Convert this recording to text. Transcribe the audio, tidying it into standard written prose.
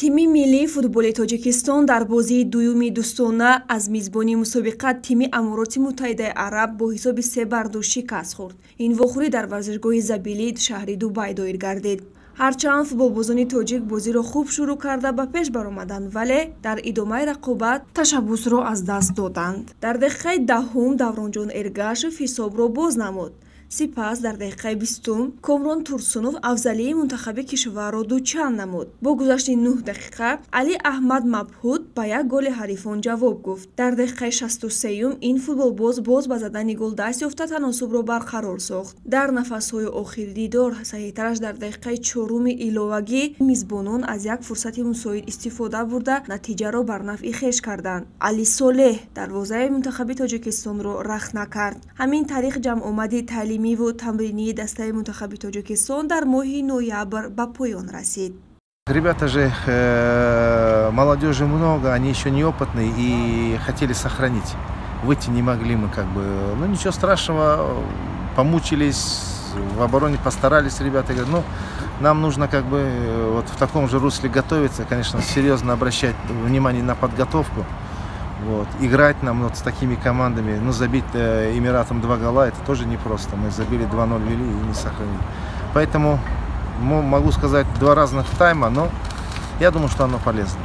Тими миллии футболи Тоҷикистон дар бозии дуюми дӯстона аз мизбони мусобиқа, тими Амороти Муттаҳидаи Араб, бо ҳисоби 3-2 шикаст хӯрд. Ин вохӯрӣ дар варзишгоҳи Забилид шаҳри Дубай доир гардид. Ҳарчанд футболбозони тоҷик бозиро хуб шурӯъ карда, ба пеш баромаданд, вале дар идомаи рақобат ташаббусро аз даст доданд. Дар дақиқаи 10-ум Давронҷон Эргашев ҳисобро боз намуд. Сипас дар дақиқаи 20-ум Комрон Турсунов афзалии мунтахаби кишварро дучанд намуд. Бо гузашти 9 дақиқа Али Аҳмад Мабҳуд ба як голи ҳарифон ҷавоб гуфт. Дар дақиқаи 63-юм ин футболбоз боз ба задани гол даст ёфта, таносубро барқарор сохт. Дар нафасҳои охири дидор, саҳиҳтараш дар дақиқаи 4-уми иловагӣ, мизбонон аз як фурсати мусоид истифода бурда, натиҷаро бар нафъи хеш карданд. Али Солеҳ дарвозаи мунтахаби Тоҷикистонро рахна кард. Ҳамин тариқ ҷамъомади таълимиву тамринии дастаи мунтахаби Тоҷикистон дар моҳи ноябр ба поён расид. Ребята же, молодежи много, они еще неопытные и хотели сохранить. Выйти не могли мы как бы. Ну ничего страшного, помучились, в обороне постарались ребята. Говорят, ну нам нужно как бы вот в таком же русле готовиться, конечно, серьезно обращать внимание на подготовку. Вот. Играть нам вот с такими командами, ну, забить Эмиратам два гола, это тоже непросто. Мы забили 2-0, вели и не сохранили. Поэтому могу сказать, два разных тайма, но я думаю, что оно полезно.